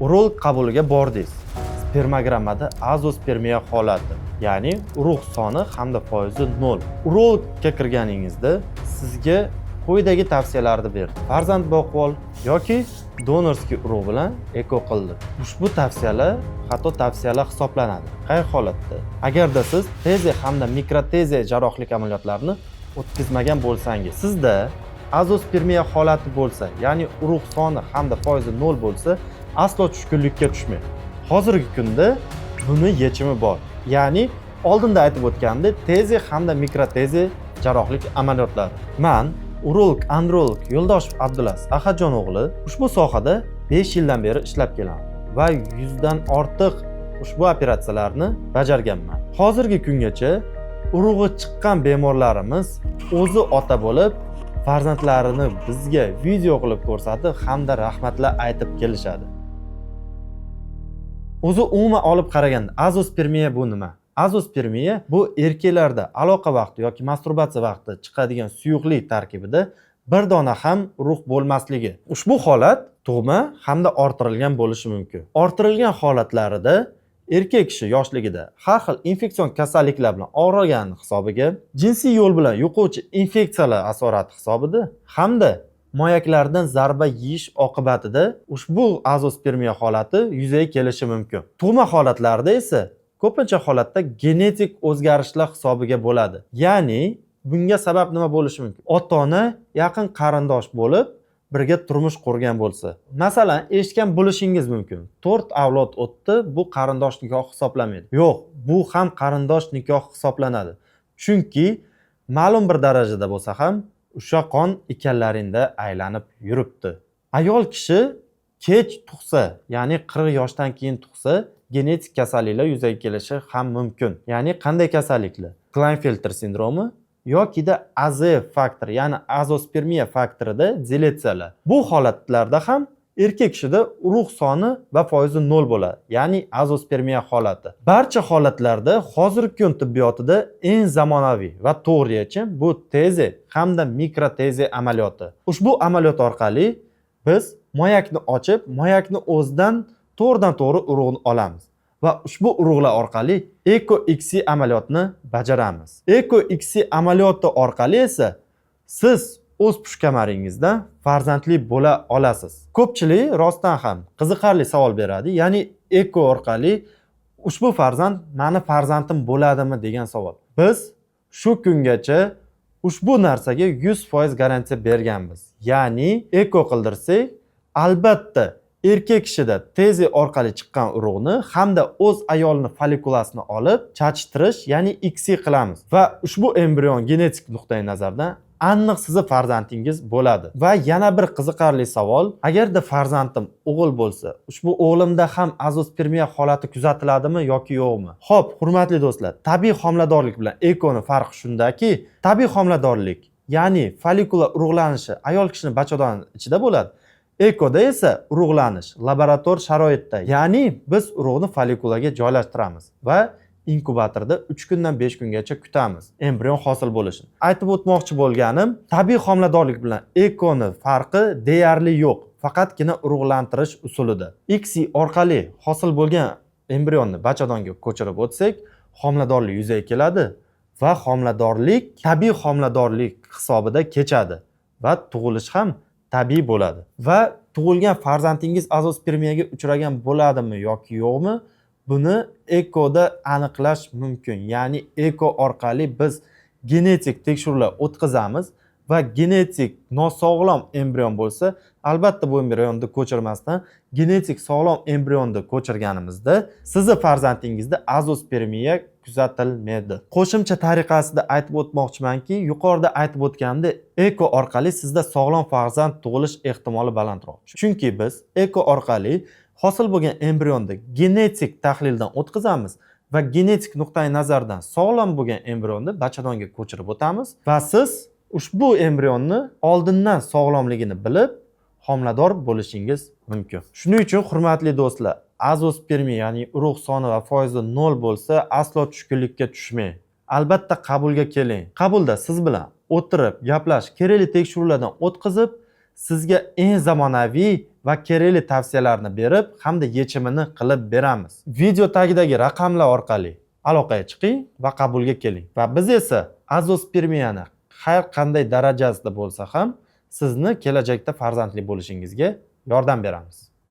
Urolog qabuliga bordingiz. Spermogrammada azospermiya holati, ya'ni urug' soni hamda foizi 0. Urologga kirganingizda sizga quyidagi tavsiyalarni berdi: farzand boqib ol yoki донорский urug' bilan ЭКО qildir. Ushbu tavsiyalar xato tavsiyalar hisoblanadi. Qay holatda? Agarda siz TESE hamda mikroTESE jarrohlik amaliyotlarini o'tkazmagan bo'lsangiz, sizda azospermiya holati bo'lsa, ya'ni urug' soni hamda foizi 0 bo'lsa, aslo tushkunlikka tushmang. Hozirgi kunda buni yechimi bor. Ya'ni oldinda aytib o'tganimdek, TESE hamda mikroTESE jarrohlik amaliyotlari. Man, urolog androlog Yo'ldoshev Abdulaziz Ahadjon o'g'li, ushbu sohada 5 yildan beri ishlab kelaman va 100 dan ortiq ushbu operatsiyalarni bajarganman. Hozirgi kungacha urug'i chiqqan bemorlarimiz o'zi ota bo'lib, farzandlarini bizga video qilib ko'rsatib hamda rahmatlar aytib kelishadi. O'zi umuman olib qaraganda, azospermiya bu nima? Azospermiya bu erkaklarda aloqa vaqti yoki masturbatsiya vaqtida chiqadigan suyuqlik tarkibida bir dona ham urug' bo'lmasligi. Ushbu holat tug'ma hamda orttirilgan bo'lishi mumkin. Orttirilgan holatlarida erkak kishi yoshligida har xil infeksion kasalliklar bilan og'rigan hisobiga, jinsiy yo'l bilan yuquvchi infeksiyalar asorati hisobida hamda moyaklardan zarba yeyish oqibatida ushbu azospermiya holati yuzaga kelishi mumkin. Tug'ma holatlarda esa ko'pincha holatda genetik o'zgarishlar hisobiga bo'ladi. Ya'ni bunga sabab nima bo'lishi mumkin? Ota ona yaqin qarindosh bo'lib, birga turmush qurgan bo'lsa. Masalan, eshitgan bo'lishingiz mumkin: to'rt avlod o'tdi, bu qarindosh nikohi hisoblanmaydi. Yo'q, bu ham qarindosh nikoh hisoblanadi, chunki ma'lum bir darajada bo'lsa ham o'sha qon ekanlaringda aylanib yuribdi. Ayol kishi kech tug'sa, ya'ni 40 yoshdan keyin tug'sa, genetik kasalliklar yuzaga kelishi ham mumkin. Ya'ni qanday kasalliklar? Klinefelter sindromi yokida AZF faktori, ya'ni azospermiya faktorida deletsiyalar. Bu holatlarda ham erkak kishida urug' soni va foizi 0 bo'ladi, ya'ni azospermiya holati. Barcha holatlarda hozirgi kun tibbiyotida eng zamonaviy va to'g'ri yechim bu TESE hamda mikroTESE amaliyoti. Ushbu amaliyot orqali biz moyakni ochib, moyakni o'zidan to'g'ridan to'g'ri urug'ni olamiz va ushbu urug'lar orqali EKO ICSI amaliyotini bajaramiz. EKO ICSI amaliyoti orqali esa siz o'z pushtkamaringizdan farzandli bo'la olasiz. Ko'pchilik rostdan ham qiziqarli savol beradi, ya'ni EKO orqali ushbu farzand mani farzandim bo'ladimi degan savol. Biz shu kungacha ushbu narsaga 100% garantiya berganmiz. Ya'ni EKO qildirsak, albatta erkak kishida TESE orqali chiqqan urug'ni hamda o'z ayolini follikulasini olib chachishtirish, ya'ni ICSI qilamiz va ushbu embrion genetik nuqtai nazardan aniq sizni farzandingiz bo'ladi. Va yana bir qiziqarli savol: agarda farzandim o'g'il bo'lsa, ushbu o'g'limda ham azospermiya holati kuzatiladimi yoki yo'qmi? Xo'p, hurmatli do'stlar, tabiiy homiladorlik bilan EKOni farqi shundaki, tabiiy homiladorlik, ya'ni follikula urug'lanishi ayol kishini bachadon ichida bo'ladi. EKOda esa urug'lanish laborator sharoitda, ya'ni biz urug'ni follikulaga joylashtiramiz va inkubatorda 3 kundan 5 kungacha kutamiz embrion hosil bo'lishini. Aytib o'tmoqchi bo'lganim, tabiiy homiladorlik bilan EKOni farqi deyarli yo'q, faqatgina urug'lantirish usulida. ICSI orqali hosil bo'lgan embrionni bachadonga ko'chirib o'tsak, homiladorlik yuzaga keladi va homiladorlik tabiiy homiladorlik hisobida kechadi va tug'ilish ham tabiiy bo'ladi. Va tug'ilgan farzandingiz azospermiyaga uchragan bo'ladimi yoki yo'qmi, buni EKOda aniqlash mumkin. Ya'ni EKO orqali biz genetik tekshiruvlar o'tkazamiz va genetik nosog'lom embrion bo'lsa, albatta bu embrionni ko'chirmasdan, genetik sog'lom embrionni ko'chirganimizda sizni farzandingizda azospermiya kuzatilmaydi. Qo'shimcha tariqasida aytib o'tmoqchimanki, yuqorida aytib o'tganimdek, EKO orqali sizda sog'lom farzand tug'ilish ehtimoli balandroq, chunki biz EKO orqali hosil bo'lgan embrionni genetik tahlildan o'tkazamiz va genetik nuqtai nazardan sog'lom bo'lgan embrionni bachadonga ko'chirib o'tamiz va siz ushbu embrionni oldindan sog'lomligini bilib homilador bo'lishingiz mumkin. Shuning uchun, hurmatli do'stlar, azospermiya, ya'ni urug' soni va foizi 0 bo'lsa, aslo tushkunlikka tushmang. Albatta qabulga keling. Qabulda siz bilan o'tirib gaplashib, kerakli tekshiruvlardan o'tkazib sizga eng zamonaviy va kerakli tavsiyalarni berib hamda yechimini qilib beramiz. Video tagidagi raqamlar orqali aloqaga chiqing va qabulga keling. Va biz esa azospermiyani har qanday darajasida bo'lsa ham sizni kelajakda farzandli bo'lishingizga yordam beramiz.